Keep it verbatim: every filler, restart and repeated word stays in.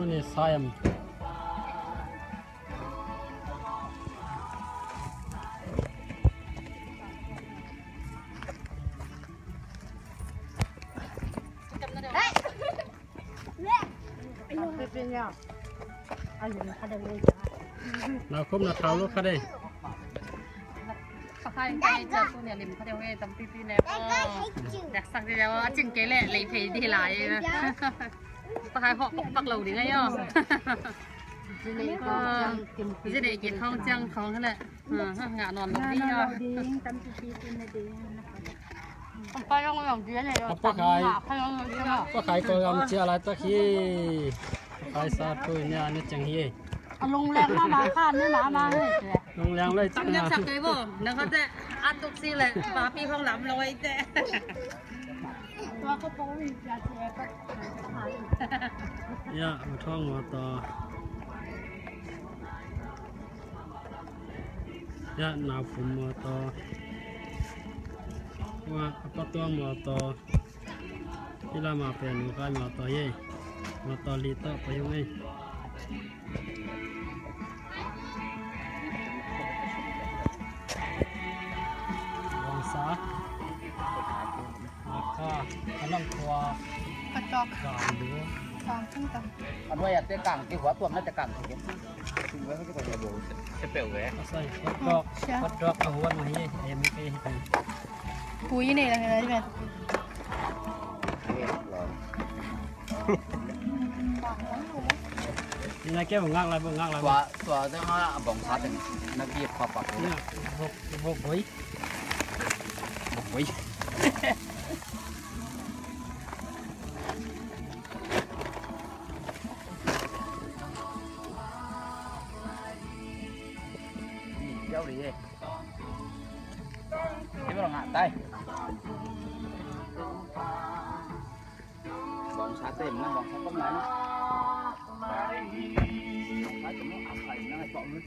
Ni sayam. Na khum na thau lo kha dei. Pakai kai ja tu ne lim kha dei, tampi pi ne. Dak sak dei, a cing kei leh lei phei ding lai. Pakai hawk pak pak lo ding ahi aw. Zi nei kim khawng ciang khawng kha leh. Ngah nawn lo ding aw. Pakai, Pakai Kawlgam cia laitak hi. Pakai sa tui nia na ciang hi. A lungleng mahmah kha, ni mahmah hi. Lungleng loi tak na. Sak kei bo, nang kha teh, a tuk si leh, papi khawng lam lo ai teh. Tua ko pawng hi cia cia. Ya, a thawng maw taw. Ya, naupum maw taw. Wa, a patuang maw taw. Hi lam a pen nu kai maw taw ye. Maw taw li taw pa yung ei. Bawngsa. Maka, a lam khua. Patok. Gam du. Gam tung tam. A nuai a te kang ki hua tuam na te kang ki. Te peuh ve. A sai, patok. Patok a hua nuai hi, a yam hi kei hi kei. Pui nei la hi la hi ben. Ina ke ngak lai, ngak lai. Tua, tua dang a bawngsa teng na ki khua pak. Ina, bok, bok boi. Bok boi. Yau li ye. Ini baru ngat tai. Bawngsa tem na, bawngsa tem na. Bawngsa tem na, apa ini na, apa ini?